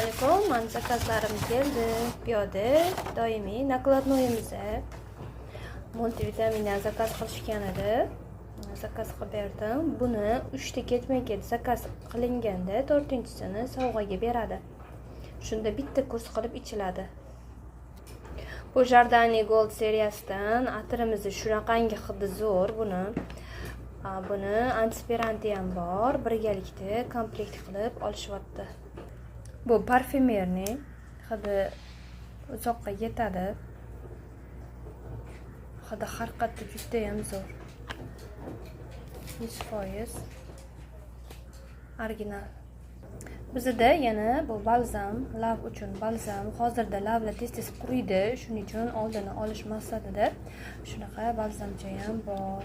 Alaykum. Mani zakazlarim keldi. Bu yoqda doimiy накладнойimiz multivitamindan zakaz qilishgan edi. Zakaz qilib berdim. Buni 3 ta ketma-ket zakaz qilinganda 4-chisini sovg'aga beradi. Shunda bitta kurs qilib ichiladi. Bu Jardani Gold seriyasidan atirimizni shunaqangi hidi zo'r buni. Buni antispiranti ham bor, birgalikda komplekt qilib olishyapti. Bu парфюмерный, hidi uzoqqa yetadi. Hidi har qayerda juda ham zo'r. 100% original. Bizda yana bu balzam, lab uchun balzam. Hozirda lablar tez-tez quriydi, shuning uchun oldini olish maqsadida shunaqa balzamcha ham bor.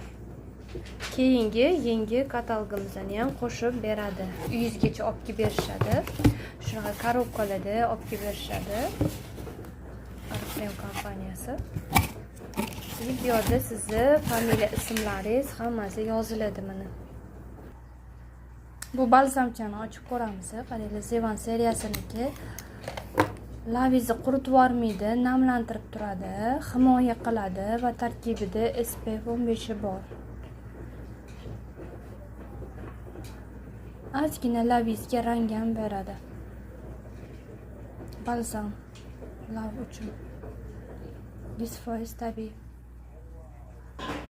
Keyingi yangi katalogimizni ham qo'shib beradi. Uyingizgacha olib kelib berishadi. Shunaqa korobkalarda olib kelib berishadi. Oriflame kompaniyasi. Bu yerda sizni familiya ismlaringiz hammasi yoziladi mana. Bu balzamchani ochib ko'ramiz. Qaranglar, Zevan seriyasiniki. Labizni quritib yubormaydi, namlantirib turadi, himoya qiladi va tarkibida SPF 15 bor. Ozgina labingizga rang ham beradi. Balzam lab uchun. 100% tabiiy.